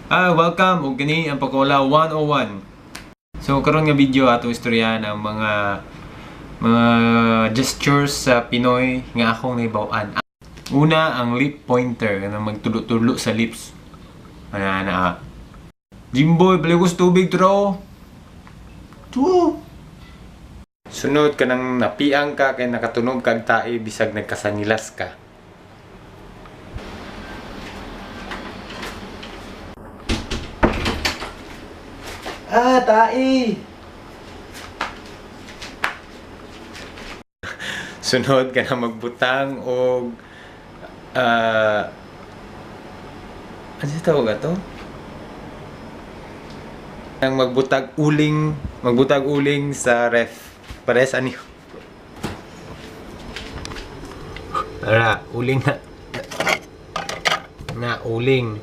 Welcome ug kini ang Pakola 101. So karon nga video atong istoryahan ang mga gestures sa Pinoy nga akong nahibaw-an. Una, ang lip pointer, kanang magtulo-tulo sa lips. Ana ana. Jimboy, baligos tubig tro. Tu. Sunod kanang napiang ka kay nakatunog kag tae bisag nagkasangilas ka. Ah, tae. Sunod ka na magbutang og ano siya tawag ato? Ang magbutag uling sa ref. Pares ani. Ara, uling na. Na uling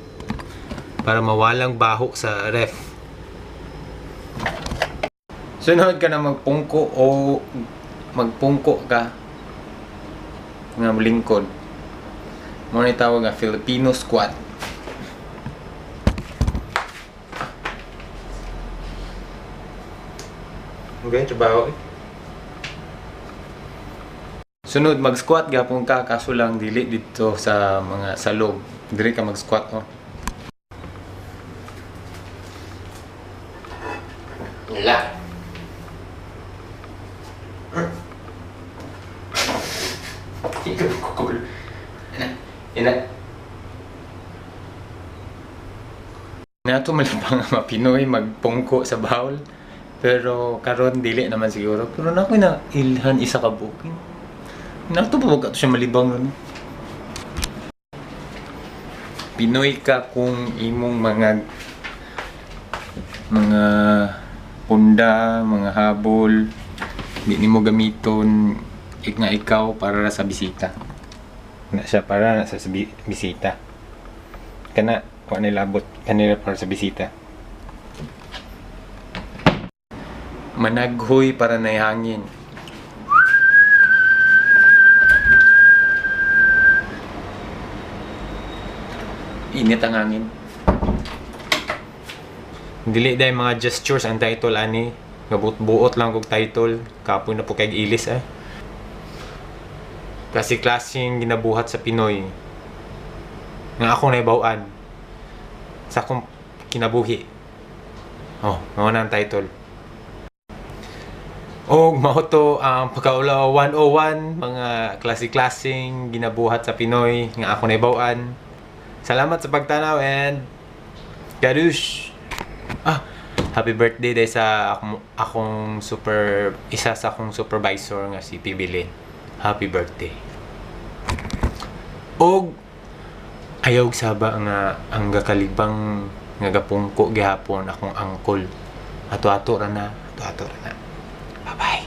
para mawalang baho sa ref. Sunod ka na magpungko o magpungko ka nga lingkod. Mo ni tawag nga Filipino squat. Okay, trabaho eh. Sunod mag-squat gapon ka, kaso lang dili dito sa mga salog. Diri ka mag-squat oh. Wala. Ina. Nato man pa nga mapinoy magpungko sa bawl. Pero karon dili naman siguro. Pero na ako na ilhan isa ka booking. Nato pa ba siya malibang nun? Pinoy ka kung imong mga punda, mga habol, di nimo gamiton nga ikaw para sa bisita. Na siya para na sa bisita. Kana wa nilabot kanila para sa bisita. Managhoy para naihangin. Init ang hangin. Dili dahil mga gestures ang title ani. Gabut-buot lang kog title. Kapoy na po kay ilis eh. Klase-klaseng ginabuhat sa Pinoy. Nga ako naibaw-an. Sa akong kinabuhi. Oh, mao na ang title. Og mao to ang Pagkaulaw 101, mga klase-klaseng ginabuhat sa Pinoy nga ako naibaw-an. Salamat sa pagtanaw and kadush. Happy birthday day sa akong isa sa akong supervisor nga si Pibilin. Happy birthday. Og ayaw saba nga ang gakalibang nga gapungko gihapon akong angkol. Ato-ato ra na, ato-ato ra na. Bye-bye.